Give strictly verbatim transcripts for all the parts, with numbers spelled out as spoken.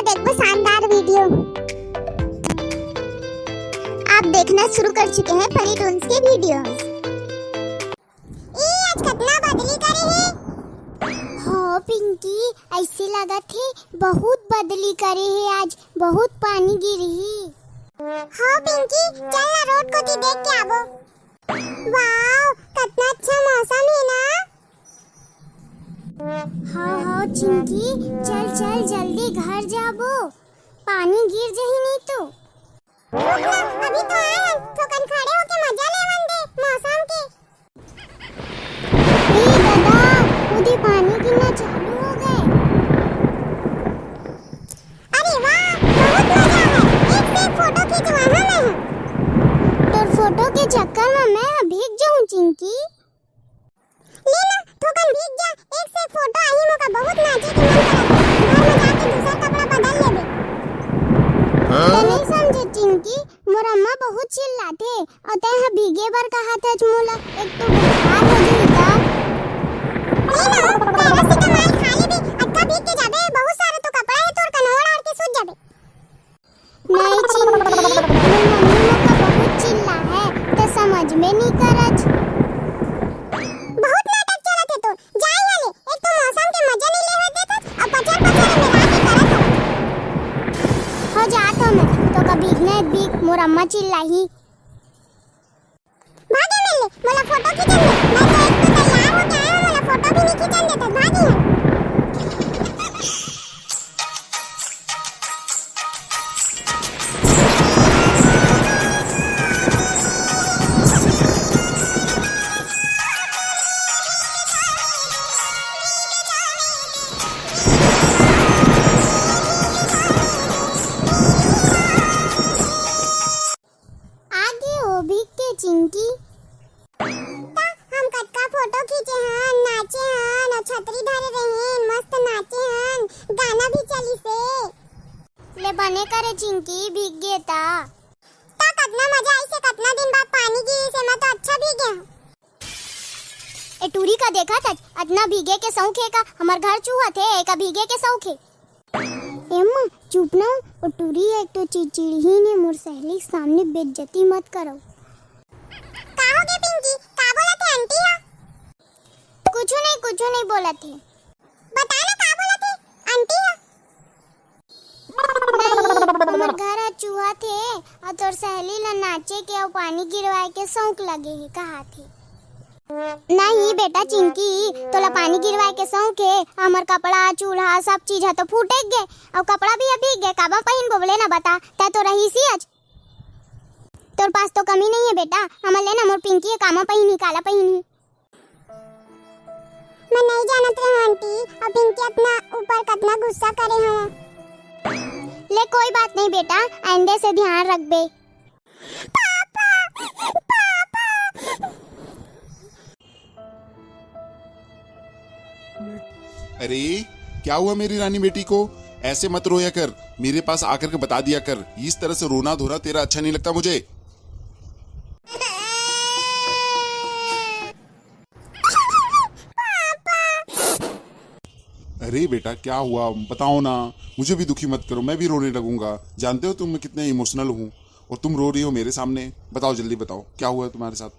देखबो शानदार वीडियो। आप देखना शुरू कर चुके हैं फनी टून्स के वीडियोज़। ए, आज कतना बदली करे हे। हाँ पिंकी, ऐसे लगत हे बहुत बदली करे हे आज, बहुत पानी गिरही। हाँ पिंकी, चल ना रोड कोती देख के आबो। वाओ, कतना अच्छा मौसम हे ना। हाँ हाँ चिंकी, चल चल जल्दी घर जाबो, पानी गिर जही नहीं तो। रुक ना, अभी तो आए हन, थोकन खड़े होके मजा लेवन दे मौसम के। ए दादा, उदी पानी गिरना चालू हो गए। अरे वाह, बहुत मजा है, एक से एक फोटो खिंचवाना मैं। तोर फोटो के चक्कर में मैं भीग जाऊं चिंकी। ले ना, थोकन भीग जा, एक से एक फोटो आही, मोका बहुत नाचे के मन करत हे। घर में जाके दूसर कपड़ा बदल लेबे। हाँ? त नहीं समझे चिंकी, मोर अम्मा बहुत चिल्लाथे, अउ तैं ह भीगे बर कहत हच मोला, एक तो बुखार हो जही त। ले ना, पैरासिटामोल खा लेबे, अतका भीग के जाबे, बहुत सारा तो कपड़ा हे तोर कन, ओढ़ आड़ के सूत जाबे। नहीं चिंकी, मोर मम्मी मोका बहुत चिल्ला है, त समझ में नहीं करच। बहुत नाटक चलत हे तोर, जा इहाँ ले, एक तो मौसम के मजा नहीं लेवे देत हच, अउ पचर पचर में रात के करत हच। हो जात हो मैं, तो कभी नहीं भीग, मोर अम्मा चिल्लाही। भागे मिल ले, मोला फोटो खींचन दे। मैं तो एक तो तैयार होके आया हूँ, मोला फोटो भी नहीं खींचन देते, भागी है। आगे ओ भीग के चिंकी। त हम कतका फोटो खींचे हन, नाचे हन, अउ छतरी धरे रहेन, मस्त नाचे हन, गाना भी चलिस हे। ले बने करे चिंकी, भीग गे त। त कतना मजा आइस हे, कतना दिन बाद पानी गिरिस हे, मैं तो अच्छा भीगे हूँ। ए टूरी का देखत हच, अतना भीगे के शौक हे का? हमर घर चूहत हे, एका भीगे के शौक हे। एम्मा, चुप ना, ओ टूरी ह एक तो चिड़चिड़हीन हे, मोर सहेली के सामने बेइज्जती मत करव। का हो गे पिंकी, का बोलत हे आंटी ह? कुछु नहीं, कुछु नहीं बोलत हे। बता ना का बोलत हे आंटी ह? नहीं, हमर घर ह चूहत हे, अउ तोर सहेली ला नाचे के अउ पानी गिरवाए के शौक लगे हे, कहत हे। नहीं बेटा चिंकी, तोला पानी गिरवाए के शौक हे, हमर कपड़ा, चूल्हा, सब चीज ह तो फूटे गे, अउ कपड़ा भी अभी गे, कामा पहिन बोबले ना बता, तै तो रहीसी अच। तोर पास तो कमी नहीं है बेटा, हमर ले ना मोर पिंकी ह कामा पहिनही, काला पहिनही। मैं नहीं जानत रहे आंटी, अउ पिंकी अपना ऊपर कतना गुस्सा करे हवं। ले कोई बात नहीं बेटा, आइंदे से ध्यान रखबे। Papa, papa. अरे, क्या हुआ मेरी रानी बेटी को? ऐसे मत रोया कर, मेरे पास आकर के बता दिया कर। इस तरह से रोना धोना तेरा अच्छा नहीं लगता मुझे। अरे बेटा, क्या हुआ? बताओ ना, मुझे भी दुखी मत करो, मैं भी रोने लगूंगा। जानते हो तुम, मैं कितने इमोशनल हूँ, और तुम रो रही हो मेरे सामने। बताओ, जल्दी बताओ, क्या हुआ है तुम्हारे साथ?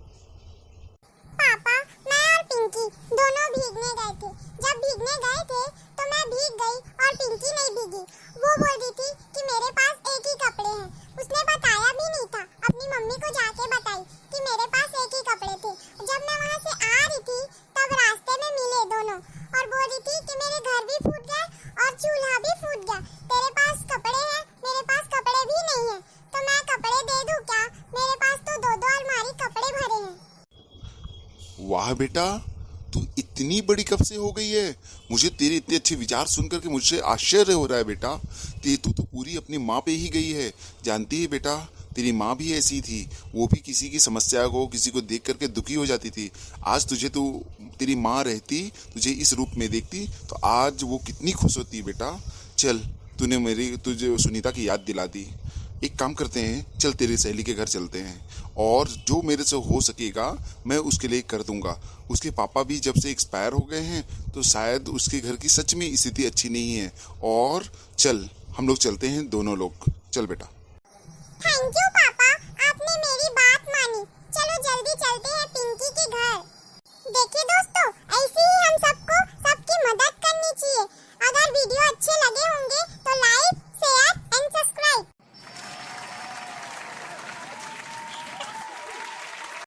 पापा, मैं और पिंकी दोनों भीगने गए थे। जब भीगने गए थे तो मैं भीग गई और पिंकी नहीं भीगी। वो बोल रही थी कि मेरे पास एक ही कपड़े हैं। उसने बताया भी नहीं था, अपनी मम्मी को जाके बताई कि मेरे पास एक ही कपड़े थे। जब मैं वहाँ से आ रही थी तब रास्ते में मिले दोनों और बोल रही थी कि मेरे घर भी फूट गए और चूल्हा भी फूट गया। तेरे पास कपड़े हैं, मेरे पास कपड़े भी नहीं है, तो मैं कपड़े दे दूँ क्या? मेरे पास तो दो दो अलमारी कपड़े भरे हैं। वाह बेटा, तू इतनी बड़ी कब से हो गई है? मुझे तेरे इतने अच्छे विचार सुन करके मुझे आश्चर्य हो रहा है बेटा। ते, तू तो पूरी अपनी माँ पे ही गई है। जानती है बेटा, तेरी माँ भी ऐसी थी, वो भी किसी की समस्या को, किसी को देख करके दुखी हो जाती थी। आज तुझे तो, तेरी माँ रहती, तुझे इस रूप में देखती तो आज वो कितनी खुश होती बेटा। चल, तूने मेरी, तुझे सुनीता की याद दिला दी। एक काम करते हैं, चल तेरी सहेली के घर चलते हैं और जो मेरे से हो सकेगा मैं उसके लिए कर दूंगा। उसके पापा भी जब से एक्सपायर हो गए हैं तो शायद उसके घर की सच में स्थिति अच्छी नहीं है। और चल, हम लोग चलते हैं दोनों लोग। चल बेटा। Thank you